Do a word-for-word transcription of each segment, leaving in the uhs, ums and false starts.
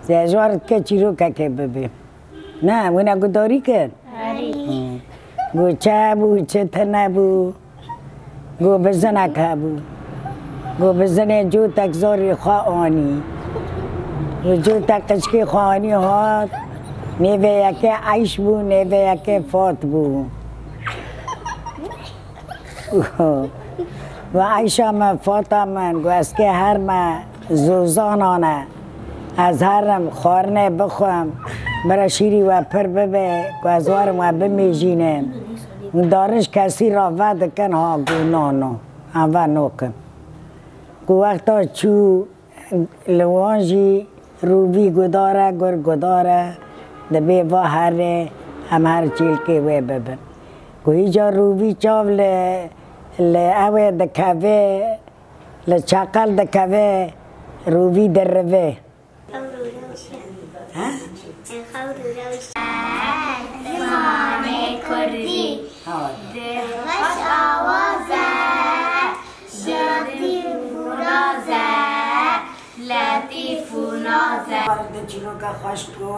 Zejwar dike çîrokekê bibê. Ne, wina gudarî kir? Erî. Hi. Got çi hebû, çi tune bû? Got bizinek hebû. Got bizinê cotek zarê xwe anî. Got cotek qicikê xwe anî hat. Nêvê yekê Eyş bû, nêvê yekê Fat bû. Got Eyşa min, Fata min, got ez kê herme zozanan e. Ez herim xwarinê bixwim, bira şîrî we pir bibe, ku ez werim we bimêjînim. Hûn darij kesî ra vedikin, ha, got na, na, em ve nakin. Ku wexta çû li wan jî rûvî gudar e, gur gudar e, dibê va here, em her çêlkê wê bibin. Ku hîca rûvî çav li, li ewê dikeve, li çeqel dikeve, rûvî dirive. He? Zimanê kurdî. Ha. Di xweş awaz e, şadî û naz e, letîf û naz e. Di çîroka xweş ku,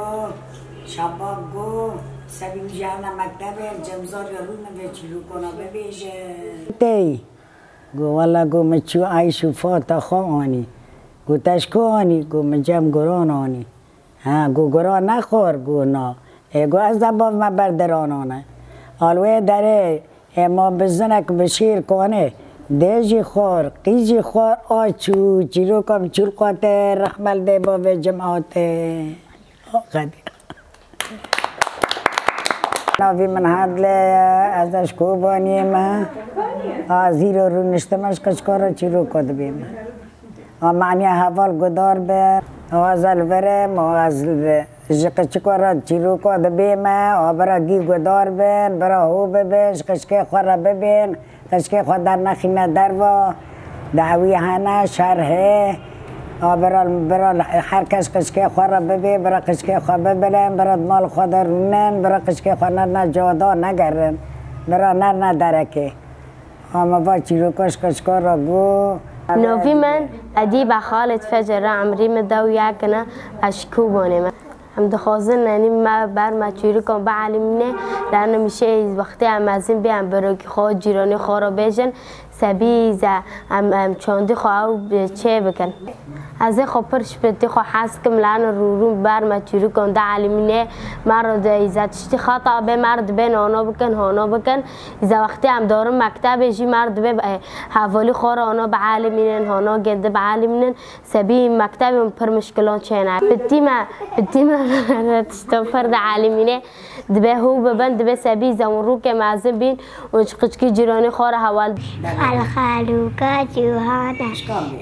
şapak ku, sebî mijana mektebê, cem zarê rûne vê çîrokana bibêje. Tey. Got wela, got min çû Eyş û Fata xwe anî. Got te ji ku anî? Got min cem guran anî. Ha, got guran nexwar? Got na. Ê, got ez de bav me ber diranan e. Al wê derê, ê, ma bizinek bi şêr kanê. Dê jî xwar, qîz jî xwar, a çû, çîroka bi çûl qate, rehme li dê bavê cimatê. Navî min Hedle ye, ez ji Kobaniyê me. A zîro rûniştime ji qicika re çîroka dibê me. A maniya heval gudar be, a ez li vir im, a ez li, ji qicika re çîroka dibê me, a bira gî gudar bin, bira hû bibin, ji qicikê xwe re bibin. Qicikê xwe dernexîne derva, dawî hene, şer hê. A bira, bira her kes qicikê xwe re bibê, bira qicikê xwe bibirin, bira di mal xwe de rûnin, bira qicikê xwe nerine cada negerin, bira nerine derekê. A me va çîroka ji qicika re got. Navî min Edîb e, Xalid Fecer e, emrî min dew yek in e, ez ji Kobanê me. Em dixwazin, yanî me ber me çîrokan bielîmîne, lê hemîşe wextê em mezin bê, em birokî xwe, cîranê xwe re bêjin, sebî ze em, em çandî xwe ew çê bikin. Ez ê xwe pir ji pitî xwe hez kim, lê rû rû ber me çîrokan dielîmîne, me re de îze tiştî xeta bê, me re dibê hana bikin, hana bikin. Îze wextê em darin mektebê jî me re dibê, e, hevalî xwe re hana bielîmînin, hana gindi bielîmînin. Sebî mektebê min pir mişkilan çêne. Pitî me, pitî me tişta pir dielîmîne. Dibê hû bibin, dibê sebî ze hûn rûkê mezin bîn û ji qicikî cîranê xwe re heval. Xelxelûka ciwan e,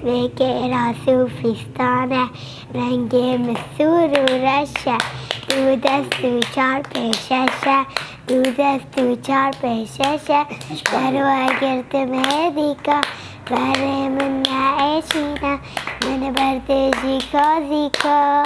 vê kêrasî û fîstan e, rengê min sûr û reş e, du dest û çar pêşeş e. Du dest û çar pêşeş e, derwa girtim hêdîka, berê min neêşîne, min berdê jî kazîka.